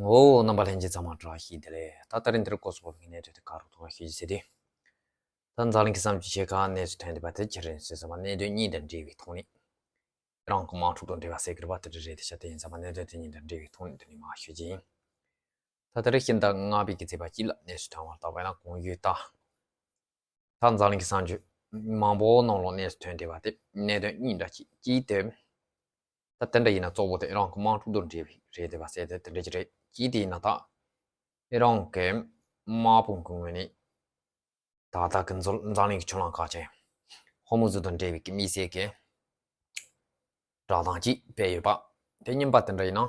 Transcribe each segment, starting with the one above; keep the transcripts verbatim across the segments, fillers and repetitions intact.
ངོ་བོ་རྣམ་པ་ལྷན་རྒྱས་ཚང་མ་བཀྲ་ཤིས་བདེ་ལེགས། ད་ལྟ་རིང་འདིར་སྐོར་སོགས་ཀྱི་གནས་དོན་དེ་ག་རུ་གཏོང་བ་ཞུ་རྒྱུ་ཟེར་དུས། ད་འཛམ་གླིང་གི་བསམ་སྤྱོད་ཆེ་ཁག་གནས་ཚུལ་ཐོན་བསྡད་པ་དེ་ཁྱེད་རང་ཚོས་ཚང་མ་གནད་དོན་གཉིས་དང་འབྲེལ་བའི་ཐོག་ནས། རང་གི་དམག་འཁྲུག་དང་འབྲེལ་བ་ཟེར་གི་རེད་པ། དེ་འདྲ་རེད་དེ་ཤ། དེ་ཡིན་ཙང་མ་གནད་དོན་དེ་གཉིས་དང་འབྲེལ་བའི་ཐོག་ནས་འདི་ནས་མར་ཞུ་རྒྱུ་ཡིན། ད་ལྟ་རེ་ཤིང་རྟ་ལྔ་པའི་གི་མཛད་པ་གཅིག་ལ་གནས་ཚུལ་ཐོན་བར་བལྟས་པ་ཡིན་ན། གོང་ཞུས་ལྟར། ད་འཛམ་གླིང་གི་བསམ་སྤྱོད་མང་པོ་ནང་ལོགས་གནས་ཚུལ་ཐོན་བསྡད་པ་དེ་གནད་དོན་གཉིས་འདྲ་གཅིག་གཅིག་དེ། ད་དེ་འདྲ་ཡིན་ན་གཙོ་བོ་དེ་ཨི་རན་གྱི་དམག་འཁྲུག་དང་འབྲེལ་བའི་རེད་བསྡད་པ་ཟེར་དེ་དེ་འདྲ་ཅིག་རེད། གཅིག་དེ་ཡིན་ན་ད་ཨི་རན་གྱི་དམག་དཔུང་གི་ངོས་ནས་ད་ལྟ་གི་འཛམ་འཛམ་གླིང་གི་ཆུ་ལམ་ཁག་ཅིག་ཧོར་མུ་ཛི་དང་འབྲེལ་བའི་གི་དམིགས་བསལ་གྱི་བསྒྲགས་གཏམ་ཅིག་སྤེལ་ཡོད་པ། དེ་གཉིས་པ་དེ་འདྲ་ཡིན་ན།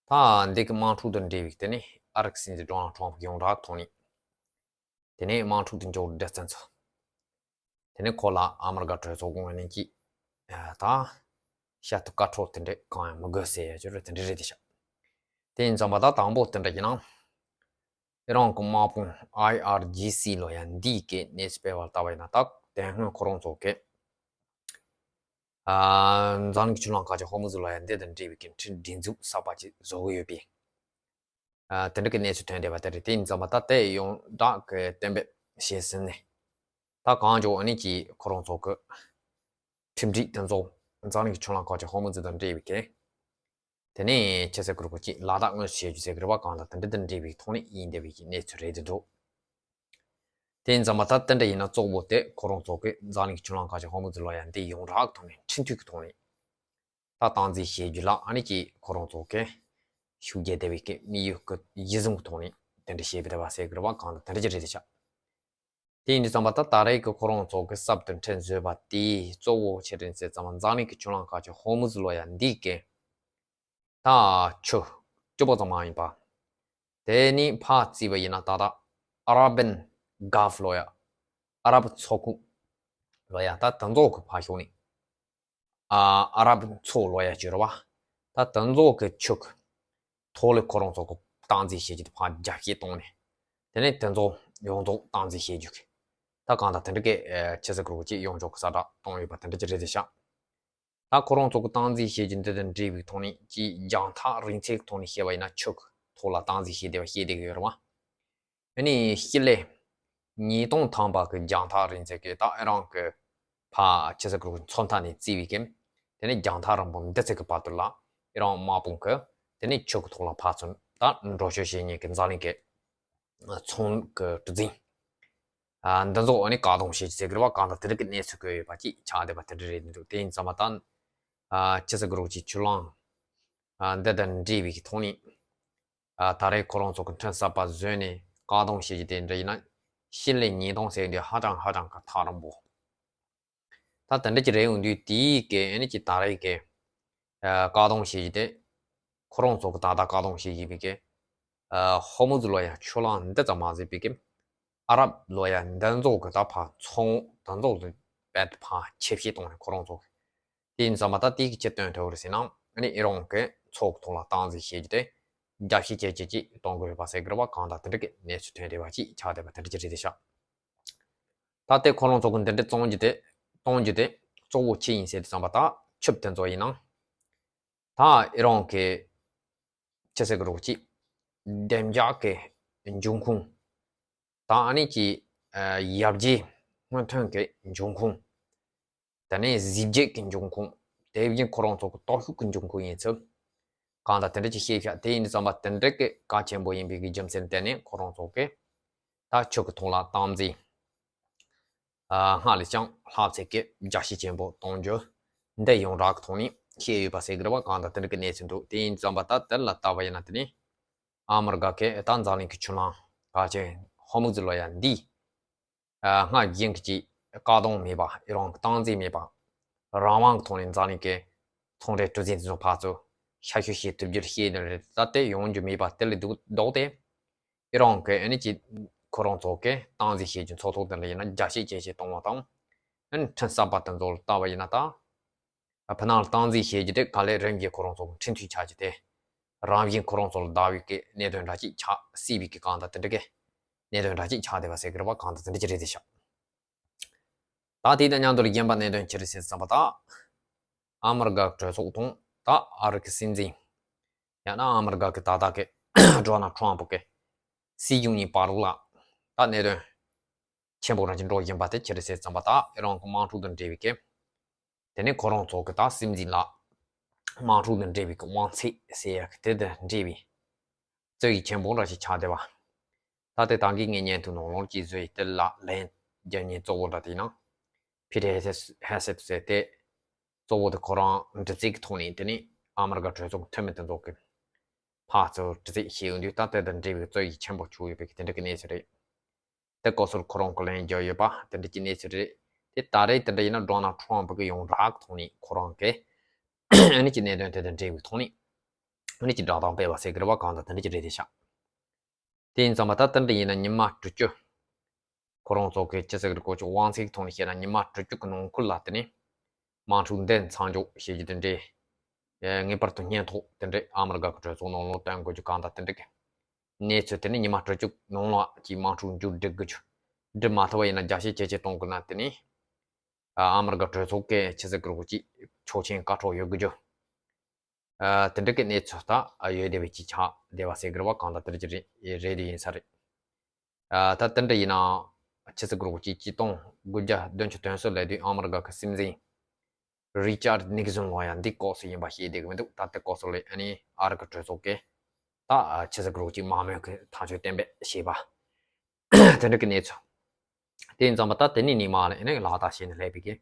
ད་འདི་གི་དམག་འཁྲུག་དང་འབྲེལ་བའི་དེ་ནི་ཨ་རི་གི་སྲིད་འཛིན་ཌོ་ནལ་ཊམ་ཕི་ཡོངས་གྲགས་ཐོག་ནས། དེ་ནས་དམག་འཁྲུག་དེ་མཇུག་སྒྲིལ་ཚུན་ཚོད། དེ་ནས་ཁོ་ལ་ཨ་མི་རི་ཀ་གྲོས་ཚོགས་ཀྱི་ངོས་ནས་ཀྱིས་ད་བཤད་སྟོབས་བཀའ་འཁྲོལ་དེ་འདྲས་གང་ཡང་མི་དགོས་ཟེར་ཡ་ཅིག་རེད། དེ་འདྲས་རེད་དེ་ཤག་དེ་ཡིན་ཙང་མ་ད་དང་པོ་དེ་འདྲ་ཡིན་ན། ཨི་རན་གྱི་དམག་དཔུང་ཨའི་ཨར་ཇི་སི་ལོ་ཡ་འདིའི་གི་གནས་ཚུལ་སྤེལ་བར་བལྟས་པ་ཡིན་ན། ད་དེ་སྔོན་ཁོ་རང་ཚོ་གི་ཨ་འཛམ་གླིང་གི་ཆུ་ལམ་ཁག་ཅིག་ཧོར་མུ་ཛི་ལོ་ཡ་འདི་དང་འབྲེལ་བའི་གི་འཕྲིན་སྒྲིག་འཛུགས་གསར་པ་ཅིག་བཟོ་གི་ཡོད་པས། ཨ་དེ་འདྲ་གི་གནས་ཚུལ་ཐོན་བསྡད་པ་དེ་རེད། དེ་ཡིན་ཙང་མ་ད་དེ་ཡོངས་གྲགས་ཀྱི་གཏན་འབེབས་བྱས་ཟིན་ནས། ད་གང་མགྱོགས་ཨ་ནི་ཀྱིས་ཁོ་རང་ཚོ་གི་ཁྲིམས་སྒྲིག་དེ་ཚོ་འཛམ་གླིང་གི་ཆུ་ལམ་ཁག་ཅིག་ཧོར་མུ་ཛི་དང་འབྲེལ་བའི་གི། དེ་ནས་ཆི་ཟེར་དགོས་རེད། ཅིག་ལག་བསྟར་དངོས་སུ་བྱེད་རྒྱུ་ཟེར་གི་རེད་པ། གང་ལྟར་དེ་འདྲ་དང་འབྲེལ་བའི་ཐོག་ནས་ཡིན་བསྡད་པའི་གི་གནས་ཚུལ་རེད་དེ་འདུག་དེ་ཡིན་ཙང་མ་ད་དེ་འདྲ་ཡིན་ན་གཙོ་བོ་དེ་ཁོ་རང་ཚོ་གི་འཛམ་གླིང་གི་ཆུ་ལམ་ཁག་ཅིག་ཧོར་མུ་ཛི་ལོ་ཡ་འདི་ཡོངས་གྲགས་ཐོག་ནས་འཕྲིན་མཐུད་ཀྱི་ཐོག་ནས། ད་སྟངས་འཛིན་བྱེད་རྒྱུ་ལ་ཨ་ནི་ཀྱིས་ཁོ་རང་ཚོ་གི་ཤུགས་རྒྱག་བསྡད་པའི་གི་དམིགས་ཡུལ་གྱི་གཞི་བཟུང་གི་ཐོག་ནས་དེ་འདྲ་བྱས་པ་རེད་པ་ཟེར་གི་རེད་པ། གང་ལྟར་དེ་འདྲ་ཅིག་རེད་དེ་ཤག་དེ་ཡིན་དུས་ཙམ་པ་ད་ད་རེས་ཀྱི་ཁོ་རང་ཚོ་གི་གསར་དུ་འཕྲིན་བཟོས་པ་དེ་གཙོ་བོ་ཆི་རེད་ཟེར་ཙམ་པ། འཛམ་གླིང་གི་ཆུ་ལམ་ཁག་ཅིག་ཧོར་མུ་ཛི་ལོ་ཡ་འདི་གི་ད་ཆུ་བཅུ་པོ་ཙམ་མ་ཡིན་པ། དེ་ནི་ཕར་བརྩིས་པ་ཡིན་ན་ད་ལྟ་ཨ་ར་བན་གྷལ་ཕ་ལོ་ཡ། ཨ་རབ་མཚོ་ཁུག་ལོ་ཡ། ད་དེ་ཚོ་གི་ཕར་ཕྱོགས་ནས། ཨ་ཨ་རབ་མཚོ་ལོ་ཡ་ཅིག་རེད་པ། ད་དེ་ཚོ་གི་ཆུ་གི་ཐོག་ལ་ཁོ་རང་ཚོ་གི་སྟངས་འཛིན་བྱེད་རྒྱུ་དེ་ཕར་རྒྱ་སྐྱེད་བཏང་ནས། དེ་ནས་དེ་ཚོ་ཡོངས་རྫོགས་སྟངས་འཛིན་བྱེད་རྒྱུ་གི། ད་གང་ལྟར་དེ་འདྲ་གི་ཨ་ཆི་ཟེར་དགོས་རེད། ཅིག་ཡོངས་རྫོགས་གི་གསལ་བསྒྲགས་བཏང་ཡོད་པ་དེ་འདྲ་ཅིག་རེད་དེ་ཤག་ད་ཁོ་རང་ཚོ་གི་སྟངས་འཛིན་བྱེད་རྒྱུ་འདི་དང་འབྲེལ་བའི་ཐོག་ནས་ཀྱི་རྒྱང་ཐག་རིང་ཚད་ཀྱི་ཐོག་ནས་བཤད་པ་ཡིན་ན་ཆུ་གི་ཐོག་ལ་སྟངས་འཛིན་བྱས་བསྡད་པ་བཤད་བསྡད་ཀྱི་ཡོད་རེད་པ། ཨ་ནི་སྤྱི་ལེ་ཉིས་སྟོང་ཐམ་པ་གི་རྒྱང་ཐག་རིང་ཚད་ཀྱི་ད་ཨི་རན་གྱི་ཕར་ཆི་ཟེར་དགོས་རེད། མཚོ་མཐའ་ནས་བརྩིས་པའི་གི། དེ་ནས་རྒྱང་ཐག་རིང་པོ་འདི་ཚད་ཀྱི་བར་དུ་ལ་ཨི་རན་དམག་དཔུང་གི་དེ་ནས་ཆུ་གི་ཐོག་ལ་ཕར་ཚུར་ད་འགྲོ་སྐྱོད་བྱེད་མཁན་གྱི་འཛམ་གླིང་གི་ཚོང་གི་གྲུ་གཟིངས། ཨ་འདི་ཚོ་ཨ་ནི་བཀག་སྡོམ་བྱེད་ཀྱི་ཟེར་གི་རེད་པ། གང་ལྟར་དེ་རིགས་ཀྱི་གནས་ཚུལ་བཀོད་ཡོད་པ་ཅིག་ཆགས་བསྡད་པ་དེ་འདྲ་རེད་འདུག་དེ་ཡིན་ཙང་མ་ད་ཨ་ཆི་ཟེར་དགོས་རེད། ཅིག་ཆུ་ལམ་ཨ་འདི་དང་འབྲེལ་བའི་གི་ཐོག་ནས། ཨ་ད་རེས་ཁོ་རང་ཚོ་གི་འཕྲིན་གསར་པ་བཟོས་ནས་བཀག་སྡོམ་བྱེད་རྒྱུ་དེ་འདྲ་ཡིན་ན། སྤྱི་ལེ་ཉིས་སྟོང་ཟེར་དུས་ཧ་ཅང་ཧ་ཅང་གི་ཐག་རིང་པོ། ད་དེ་འདྲ་ཅིག་རེད་ཡོང་དུས་དེའི་གི་ཨ་ནི་ཅིག་ད་རེས་ཀྱི་ཨ་བཀག་སྡོམ་བྱེད་རྒྱུ་དེ། ཁོ་རང་ཚོ་གི་ད་ལྟ་བཀག་སྡོམ་བྱེད་བཞིན་པའི་གི་ཨ་ཧོར་མུ་ཛི་ལོ་ཡ་ཆུ་ལམ་འདི་ཙམ་མ་ཟད་པའི་གི་ཨ་རབ་ལོ་ཡ་འདི་ཚོ་གི་ད་ཕར་ཚོང་འདི་ཚོ་ལ་དཔེ་ཕར་ཆེ་བཞེས་གཏོང་ནས། ཁོ་རང་ཚོ་གི་དེ་ཡིན་ཙང་མ་ད་དེ་གི་ཅི་སྟོན་ཐུབ་རེད་ཟེར་ན། ཨ་ནི་ཨི་རན་གྱི་མཚོ་གི་ཐོག་ལ་སྟངས་འཛིན་བྱེད་རྒྱུ་དེ་རྒྱ་སྐྱེད་བྱེད་རྒྱུ་ཅིག་གཏོང་དགོས་ཡོད་པ་ཟེར་གི་རེད་པ། གང་ལྟར་དེ་འདྲ་གི་གནས་ཚུལ་ཐོན་བསྡད་པ་ཅིག་ཆགས་བསྡད་པ་དེ་འདྲ་ཅིག་རེད་དེ་ཤག་ད་ལྟའི་ཁོ་རང་ཚོ་གི་འདི་འདྲ་གཏོང་རྒྱུ་དེ་གཏོང་རྒྱུ་དེ་གཙོ་བོ་ཅི་ཡིན་ཟེར་དུས་ཙམ་པ། ད་ཆུ་དེ་ཚོ་ཡིན་ན་ད་ཨི་རན་གྱི་ཆི་ཟེར་གི་རེད། ཅིག་བདེ་འཇགས་ཀྱི་འབྱུང་ཁུངས། ད་ཨ་ནི་ཅིག་ཡར་རྒྱས་སྔོན་ཐོན་གྱི་འབྱུང་ཁུངས། དེ་ནས་གཟི་བརྗིད་ཀྱི་འབྱུང་ཁུངས། དེ་བཞིན་ཁོ་རང་ཚོ་གི་སྟོབས་ཤུགས་ཀྱི་འབྱུང་ཁུངས་ཡིན་ཚུལ། གང་ལྟར་དེ་འདྲ་ཅིག་བཤད་བཞག་དེ་ཡིན་དུས་ཙམ་པ་དེ་འདྲ་གི་གལ་ཆེན་པོ་ཡིན་པའི་གི་རྒྱུ་མཚན་བརྟེན་ནས། ཁོ་རང་ཚོ་གི་ད་ཆུ་གི་ཐོག་ལ་སྟངས་འཛིན་ཨ་སྔར་ལས་ཀྱང་ལྷག་ཚད་ཀྱི་རྒྱ་སྐྱེད་ཆེན་པོ་གཏོང་རྒྱུ་འདི་ཡོངས་གྲགས་ཀྱི་ཐོག་ནས་བཤད་ཡོད་པ་ཟེར་གི་རེད་པ། གང་ལྟར་དེ་འདྲ་གི་གནས་ཚུལ་འདུག་དེ་ཡིན་དུས་ཙམ་པ་ད་དེ་ལ་བལྟས་པ་ཡིན་ན། དེ་ནི་ཨ་མི་རི་ཀ་གི་ད་འཛམ་གླིང་གི་ཆུ་ལམ་ཁག་ཅིག་ཧོར་མུ་ཛི་ལོ་ཡ་འདི་ཨ་སྔར་བཞིན་གྱི་ཅིག་བཀག་སྡོམ་མེད་པ། ཨི་རན་གྱི་སྟངས་འཛིན་མེད་པ། རང་དབང་གི་ཐོག་ནས་འཛམ་གླིང་གི་ཚོང་འབྲེལ་གྲུ་གཟིངས་དེ་ཚོ་ཕར་ཚུར་ཤར་བསྐྱོད་བྱེད་ཐུབ་རྒྱུར་བཤད་ནི་རེད། ད་དེ་ཡོང་རྒྱུ་མེད་པ་དེ་ལས་ལྡོག་སྟེ། ཨི་རན་གྱི་ཨ་ནི་ཅིག་ཁོ་རང་ཚོ་གི་སྟངས་འཛིན་བྱེད་རྒྱུ་མཚོ་ཐོག་དེ་འདྲ་ཡིན་ན་རྒྱ་སྐྱེད་ཇེ་ཆེ་གཏོང་བ་དང་། ཨ་ནི་འཕྲིན་གསར་པ་དེ་ཚོ་ལ་བལྟས་པ་ཡིན་ན། ད་ཕ་ནང་ལ་སྟངས་འཛིན་བྱེད་རྒྱུ་དེ་ག་ལེར་རིམ་གྱིས་ཁོ་རང་ཚོ་གི་འཕྲིན་མཐུད་ཆགས་རྒྱུ་དེ། རང་བཞིན་ཁོ་རང་ཚོ་ལ་བདག་པའི་གི་གནད་དོན་འདྲ་ཅིག་ཆགས་སྲིད་པའི་གི། གང་ལྟར་དེ་འདྲ་གི་གནད་དོན་འདྲ་ཅིག་ཆགས་བསྡད་པ་ཟེར་གི་རེད་པ། གང་ལྟར་དེ་འདྲ་ཅིག་རེད་དེ་ཤག་ད་དེ་དང་མཉམ་དུ་ལ་རྒན་པ་གནད་དོན་ཅི་རེད་ཟེར་བསམ་པ། ད་ཨ་མི་རི་ཀ་གྲོས་ཚོགས་དང་ད་ཨ་རི་གི་སྲིད་འཛིན་ ཡང་ན་ཨ་མི་རི་ཀ་གི་ད་ལྟ་གི་ཌོ་ནལ་ཊམ་ཕ་གི་སྲིད་གཞུང་གཉིས་བར་ལ་ད་གནད་དོན་ཆེན་པོ་རང་ཅིག་འགྲོ་བཞིན་པ་དེ་ཅི་རེད་ཟེར་ཙམ་པ། ད་ཨི་རན་གྱི་དམག་འཁྲུག་དང་འབྲེལ་བའི་གི། དེ་ནས་ཁོ་རང་ཚོ་གི་ད་སྲིད་འཛིན་ལ་དམག་འཁྲུག་དང་འབྲེལ་བའི་གི་དབང་ཚད་ཟེར་ཡག་གི་དེ་དང་འབྲེལ་བའི་རྩོད་ཡིག་ཆེན་པོ་འདྲ་ཞིག་ཆགས་བསྡད་པ། ད་དེ་ད་གིན་ངས་བརྙན་ཐུང་ནང་ལོགས་ཀྱི་བཟོས་ཡིག་དེ་ལ་ལན་རྒྱབ་མཁན་གཙོ་བོ་འདྲ་དེ་ཡིན་ན། ཕི་ཊར་ཧེ་སེད་ཟེར་དེ་གཙོ་བོ་དེ་ཁོ་རང་འདྲི་རྩད་ཀྱི་ཐོག་ནས། དེ་ནས་ཨ་མི་རི་ཀ་གྲོས་ཚོགས་ཀྱི་འཐུས་མི་དེ་ཚོ་གི་ཕར་ཚུར་དྲི་རྩད་བྱས་ཡོང་དུས། ད་དེ་དང་འབྲེལ་བའི་རྩོད་ཡིག་ཆེན་པོ་བྱུང་ཡོད་པའི་དེ་འདྲ་གི་གནས་ཚུལ་རེད། དེ་སྐོར་སོགས་ཁོ་རང་གིས་ལན་རྒྱག་ཡོད་པ་དེ་འདྲ་གི་གནས་ཚུལ་རེད། དེ་ད་རེས་དེ་འདྲ་ཡིན་ན་ཌོ་ནལ་ཊམ་ཕ་གིས་ཡོངས་གྲགས་ཐོག་ནས་ཁོ་རང་གིས་ཨ་ནི་གི་གནད་དོན་དེ་དང་འབྲེལ་བའི་ཐོག་ནས་ཨ་ནི་གི་བསྒྲགས་གཏམ་སྤེལ་བ་ཟེར་གི་རེད་པ། གང་ལྟར་དེ་འདྲ་གི་རེད་དེ་ཤག་དེ་ཡིན་ཙང་མ་ད་དེ་འདྲ་ཡིན་ན་ཉི་མ་དྲུག་ཅུ། ཁོ་རང་ཚོ་གི་ཅི་ཟེར་གི་རེད། ཁོ་ཚོ་དབང་ཚད་ཀྱི་ཐོག་ནས་བཤད་ན་ཉི་མ་དྲུག་ཅུ་གི་ནང་ཁུལ་ལ་དེ་ནས་དམག་འཁྲུག་འདི་མཚམས་འཇོག་བྱེད་རྒྱུ་དེ་འདྲའི་ངེས་པར་དུ་སྙན་ཐོ་དེ་འདྲའི་ཨ་མི་རི་ཀ་གི་གྲོས་ཚོགས་ནང་ལོགས་བཏོན་དགོས་རྒྱུ། གང་ལྟར་དེ་འདྲ་གི་གནས་ཚུལ། དེ་ནས་ཉི་མ་དྲུག་ཅུ་ནང་ལ་ཅིག་དམག་འཁྲུག་མཇུག་སྒྲིལ་དགོས་རྒྱུ། སྒྲིལ་མ་ཐུབ་པ་ཡིན་ན་རྒྱལ་སྤྱིའི་ཁྱད་ཆོས་གཏོང་དགོས་ན། དེ་ནས་ཨ་མི་རི་ཀ་གྲོས་ཚོགས་ཀྱི་ཅི་ཟེར་གི་རེད། ཅིག་ཆོག་མཆན་བཀའ་ཁྲོལ་ཡོད་དགོས་རྒྱུ། ཨ་དེ་འདྲ་གི་གནས་ཚུལ་ད་ཡོད་བསྡད་པའི་ཅིག་ཆགས་བསྡད་པ་ཟེར་གི་རེད་པ། གང་ལྟར་དེ་འདྲ་ཅིག་རེད་རེད་དེ་ཡིན་ས་རེད། ཨ་ད་དེ་འདྲ་ཡིན་ན་ཅི་ཟེར་གི་རེད། ཅིག་ཆིག་སྟོང་དགུ་བརྒྱ་བདུན་ཅུ་དོན་གསུམ་ལོའི་དུས་ཨ་མི་རི་ཀ་གི་སྲིད་འཛིན་རི་ཅར་ནིག་སོན་ལོ་ཡང་འདི་སྐོར་སུ་ཡིན་པ་ཤེས་བསྡད་གི་མི་འདུག་ད་དེ་སྐོར་སུ་ལས་ཨ་ནི་ཨ་རི་ཀ་གྲོས་ཚོགས་ཀྱི་ད་ཆི་ཟེར་གི་རེད། ཅིག་དམག་མི་གི་ཐག་གཅོད་གཏན་འབེབས་བྱས་པ། དེ་འདྲ་གི་གནས་ཚུལ། དེ་ཡིན་ཙང་མ་ད་དེ་ནས་ནི་མ་ལ་ཨ་ནི་ལག་བསྟར་བྱས་ནས་སླེབས་པའི་གི་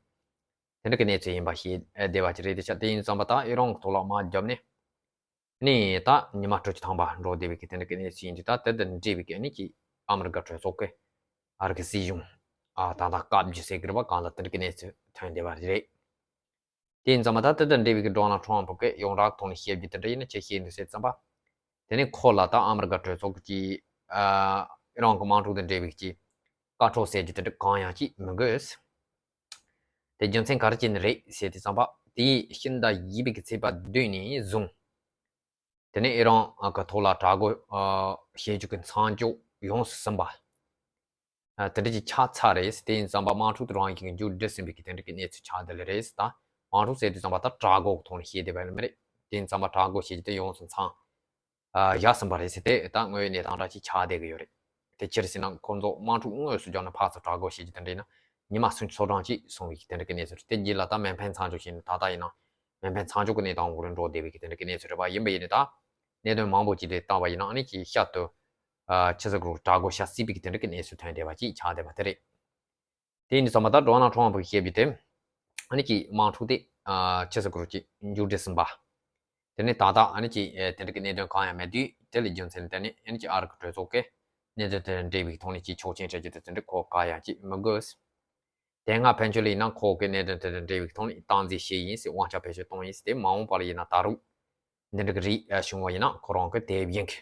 དེ་འདྲ་གི་གནས་ཚུལ་ཡིན་པ་ཤེས་བསྡད་པ་ཅིག་རེད་དེ་ཤག་དེ་ཡིན་ཙང་མ་ད་ཨི་རན་གྱི་ཐོག་ལ་དམག་བརྒྱབ་ནས་ནི་ད་ཉི་མ་དྲུག་ཅུ་ཐམ་པ་འགྲོ་བསྡད་པའི་གི་དེ་འདྲ་གི་གནས་ཚུལ་ཡིན་དུས། ད་དེ་དང་འབྲེལ་བའི་གི་ཨ་ནི་ཅིག་ཨ་མི་རི་ཀ་གྲོས་ཚོགས་ཀྱི་ཨ་རི་གི་སྲིད་གཞུང་ཨ་ད་ད་བཀའ་བརྒྱུད་ཟེར་གི་རེད་པ། གང་ལ་དེ་འདྲ་གི་གནས་ཚུལ་ཐོན་བསྡད་པ་རེད། དེ་ཡིན་ཙང་མ་ད་དེ་དང་འབྲེལ་བའི་གི་ཌོ་ནལ་ཊམ་ཕ་གིས་ཡོངས་གྲགས་ཐོག་ནས་བཤད་རྒྱུ་དེ་འདྲ་ཡིན་ན་ཅི་བཤད་འདུག་ཟེར་ཙམ་པ། དེ་ནས་ཁོ་ལ་ད་ཨ་མི་རི་ཀ་གྲོས་ཚོགས་ཀྱིས་ཨ་ཨི་རན་གྱི་དམག་འཁྲུག་དང་འབྲེལ་བའི་ཅིག་བཀའ་ཁྲོལ་ཟེར་རྒྱུ་དེ་འདྲ་གང་ཡང་ཅིག་མི་དགོས། དེ་རྒྱུ་མཚན་ག་རེ་བྱས་ནས་རེད་ཟེར་དུས་ཙམ་པ། དེའི་ཕྱི་ཟླ་བཞི་པའི་གི་ཚེས་པ་བདུན་ནས་བཟུང་དེ་ནས་ཨི་རན་གྱི་ཐོག་ལ་དྲག་རྒོལ་ཨ་བྱེད་རྒྱུ་གི་མཚམས་འཇོག་ཡོངས་སུ་ཟིན་པ། ཨ་དེ་འདྲ་ཅིག་ཆགས་ཚར་རེད། དེ་ཡིན་ཙམ་པ་དམག་འཁྲུག་དེ་རང་ཡིན་གྱི་མཇུག་སྒྲིལ་ཟིན་པའི་གི་དེ་འདྲ་གི་གནས་ཚུལ་ཆགས་བསྡད་ལེ་རེད། ད་དམག་འཁྲུག་ཟེར་དུས་ཙམ་པ་ད་དྲག་རྒོལ་གི་ཐོག་ནས་བཤད་བསྡད་པ་ཡིན་ནི་མ་རེད། དེ་ཡིན་ཙམ་པ་དྲག་རྒོལ་བྱེད་རྒྱུ་དེ་ཡོངས་སུ་མཚམས་ཨ་བཞག་ཟིན་པ་རེད་ཟེར། དེ་ད་དངོས་ཡོད་གནས་སྟངས་འདྲ་ཅིག་ཆགས་བསྡད་ཀྱི་ཡོད་རེད། དེ་ཕྱིར་ཟེར་ན་ཁོང་ཚོ་དམག་འཁྲུག་དངོས་སུ་བརྒྱབ་ན་ཕར་ཚུར་དྲག་རྒོལ་བྱེད་རྒྱུ་དེ་འདྲ་ཡིན་ན་ཉི་མ་སུམ་ཅུ་སོ་གྲངས་ཅིག་སོང་བའི་གི་དེ་འདྲ་གི་གནས་ཚུལ་རེད། དེ་རྗེས་ལ་ད་མེ་འཕེན་མཚམས་འཇོག་བྱས་ནས་ད་ལྟ་ཡིན་ན་མེ་འཕེན་མཚམས་འཇོག་གི་གནས་སྟངས་འོག་ལ་འགྲོ་བསྡད་པའི་གི་དེ་འདྲ་གི་གནས་ཚུལ་རེད་པ། ཡིན་པ་ཡིན་ནའི་ད་གནད་དོན་མང་པོ་ཅིག་ལ་བལྟས་པ་ཡིན་ན་ཨ་ནི་ཅིག་ཤར་དུ་ཨ་ཆི་ཟེར་གི་རེད། དྲག་རྒོལ་བྱ་སྲིད་པའི་གི་དེ་འདྲ་གི་གནས་ཚུལ་ཐོན་བསྡད་པ་ཅིག་ཆགས་བསྡད་པ་དེ་རེད། དེ་ཡིན་དུས་ཙམ་པ་ད་ཌོ་ནལ་ཊམ་ཕ་གིས་བཤད་རྒྱུ་དེ་ཨ་ནི་ཅིག་དམག་འཁྲུག་དེ་ཨ་ཆི་ཟེར་གི་རེད། ཅིག་མཇུག་སྒྲིལ་ཟིན་པ། དེ་ནས་ད་ལྟ་ཨ་ནི་ཅིག་ཨ་དེ་འདྲ་གི་གནད་དོན་གང་ཡང་མེད་དུས། དེ་ལ་རྒྱུ་མཚན་དེ་ནི་ཨ་ནི་ཅིག་ཨ་རི་གི་གྲོས་ཚོགས་ཀྱིས་གནད་དོན་དེ་དང་འབྲེལ་བའི་ཐོག་ནས་ཅིག་ཆོག་མཆན་སྤྲད་རྒྱུ་དེ་དེ་འདྲ་ཁོ་གང་ཡང་ཅིག་མི་དགོས། དེ་སྔ་ཕན་ཆོད་ལ་ཡིན་ན་ཁོ་གི་གནད་དོན་དེ་དང་འབྲེལ་བའི་ཐོག་ནས་སྟངས་འཛིན་བྱས་ཡིན་ཟེར། དབང་ཆ་བེད་སྤྱོད་བཏང་ཡིན་ཟེར། དེ་མ་འོངས་པ་ལ་ཡིན་ན་ད་རུང་འདི་འདྲ་གི་རིགས་བྱུང་བ་ཡིན་ན་ཁོ་རང་གིས་དེ་བཞིན་གི་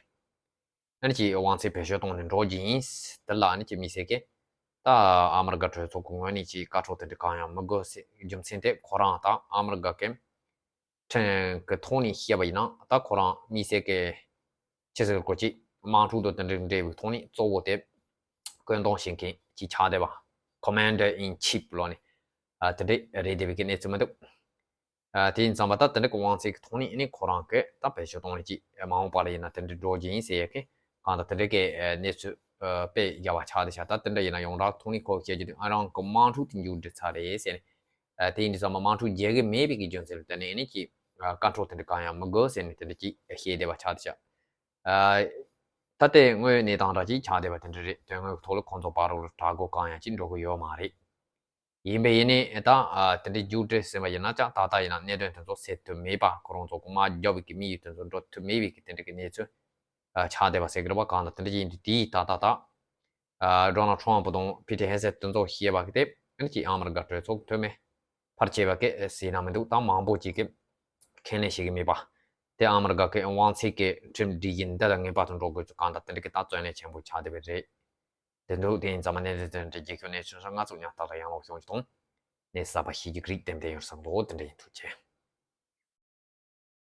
ཨ་ནི་ཅིག་དབང་ཚད་བེད་སྤྱོད་བཏང་ནས་འགྲོ་རྒྱུ་ཡིན། དེ་ལ་ཨ་ནི་ཅིག་དམིགས་བསལ་གྱི་ད་ཨ་མི་རི་ཀ་གྲོས་ཚོགས་ཀྱི་ངོས་ནས་ཅིག་བཀའ་ཁྲོལ་དེ་འདྲ་གང་ཡང་མི་དགོས་ཟེར། རྒྱུ་མཚན་དེ་ཁོ་རང་ད་ཨ་མི་རི་ཀ་གི་ཁྲིམས་ཀྱི་ཐོག་ནས་བཤད་པ་ཡིན་ན་ད་ཁོ་རང་དམིགས་བསལ་གྱི་ཆི་ཟེར་གི་རེད། ཅིག་དམག་འཁྲུག་དང་དེ་འདྲ་འབྲེལ་བའི་ཐོག་ནས་གཙོ་བོ་དེ་བཀོད་འདོམས་བྱེད་མཁན་ཅིག་ཆགས་བསྡད་པ། Commander in Chief ལོ་ནས་ཨ་དེ་འདྲ་རེད་བསྡད་པའི་གི་གནས་ཚུལ་མི་འདུག་ཨ་དེ་ཡིན་ཙང་མ་ད་དེ་འདྲ་གི་དབང་ཚད་ཀྱི་ཐོག་ནས་ཨ་ནི་ཁོ་རང་གིས་ད་བེད་སྤྱོད་གཏོང་ནས་ཅིག་མ་འོངས་པ་ལ་ཡིན་ན་དེ་འདྲ་འགྲོ་རྒྱུ་ཡིན་ཟེར་ཡས་ཀྱི་གང་ལྟར་དེ་འདྲ་གི་གནས་ཚུལ་དཔེ་ཡག་པ་ཆགས་བསྡད་ཤག་ད་དེ་འདྲ་ཡིན་ན་ཡོངས་གྲགས་ཐོག་ནས་ཁོ་བཤད་རྒྱུ་དེ་ཨ་རང་གི་དམག་འཁྲུག་དེ་མཇུག་སྒྲིལ་ཚར་རེད་ཟེར་ནས། ཨ་དེ་ཡིན་དུས་ཙམ་པ་དམག་འཁྲུག་རྒྱག་གི་མེད་པའི་གི་རྒྱུ་མཚན་ལ་བརྟེན་ནས་ཨ་ནི་ཅིག་ཨ་བཀའ་ཁྲོལ་དེ་འདྲ་གང་ཡང་མི་དགོས་ཟེར་ནས་དེ་འདྲ་ཅིག་བཤད་བསྡད་པ་ཆགས་བསྡད་ཤག་ཨ་ད་ལྟའི་དངོས་ཡོད་གནས་སྟངས་འདྲ་ཅིག་ཆགས་བསྡད་པ་དེ་འདྲ་རེད། དོན་དངོས་ཀྱི་ཐོག་ལ་ཁོང་ཚོ་བར་རུ་དྲག་རྒོལ་གང་ཡང་ཅིག་འགྲོ་གི་ཡོད་མ་རེད། ཡིན་པས་ཡིན་ནའི་ད་ཨ་དེ་འདྲའི་མཇུག་སྒྲིལ་ཟིན་པ་ཡིན་ན་ཀྱང་ད་ལྟ་ཡིན་ན་གནད་དོན་དེ་ཚོ་སེལ་ཐུབ་མེད་པ། ཁོ་རང་ཚོ་གི་དམག་རྒྱག་པའི་གི་དམིགས་ཡུལ་དེ་ཚོ་འགྲུབ་ཐུབ་མེད་པའི་གི་དེ་འདྲ་གི་གནས་ཚུལ་ཨ་ཆགས་བསྡད་པ་ཟེར་གི་རེད་པ། གང་ལྟར་དེ་འདྲ་ཡིན་དུས་དེའི་ད་ལྟ་ད་ཨ་ཌོ་ནལ་ཊམ་ཕ་དང་ཕི་ཊར་ཧེ་སེད་དེ་ཚོ་བཤད་པ་གི་དེ་ཨ་ནི་ཅིག་ཨ་མི་རི་ཀ་གྲོས་ཚོགས་འཐུས་མི་ཕལ་ཆེ་བ་གིས་ཟེར་ན་མི་འདུག་ད་མང་པོ་ཅིག་གིས་ཁས་ལེན་བྱེད་གི་མེད་པ། དེ་ཨ་མི་རི་ཀ་གི་དབང་ཚད་ཀྱི་ཁྲིམས་སྒྲིག་གཞི་འདི་ལ་ངེས་པར་དུ་འགྲོ་དགོས་ཚུལ་གང་ལྟར་དེ་འདྲ་གི་ད་བརྩོན་ལེན་ཆེན་པོ་ཆགས་བསྡད་པ་རེད། དེ་འདུག་དེ་ཡིན་ཙང་མ་གནས་ཚུལ་དེ་འདྲ་རྒྱལ་ཁབ་གནས་ཚུལ་སོགས་ང་ཚོ་ཉག་ཐག་ལ་ཡང་ལོག་ཤོང་གི་དང་། གནས་གསར་པ་ཤེས་རྒྱུ་གི་རིགས་ཏན་ཏན་ཡོང་བསམ་འདུག་དེ་འདྲ་ཡིན། ཐུགས་རྗེ་ཆེ།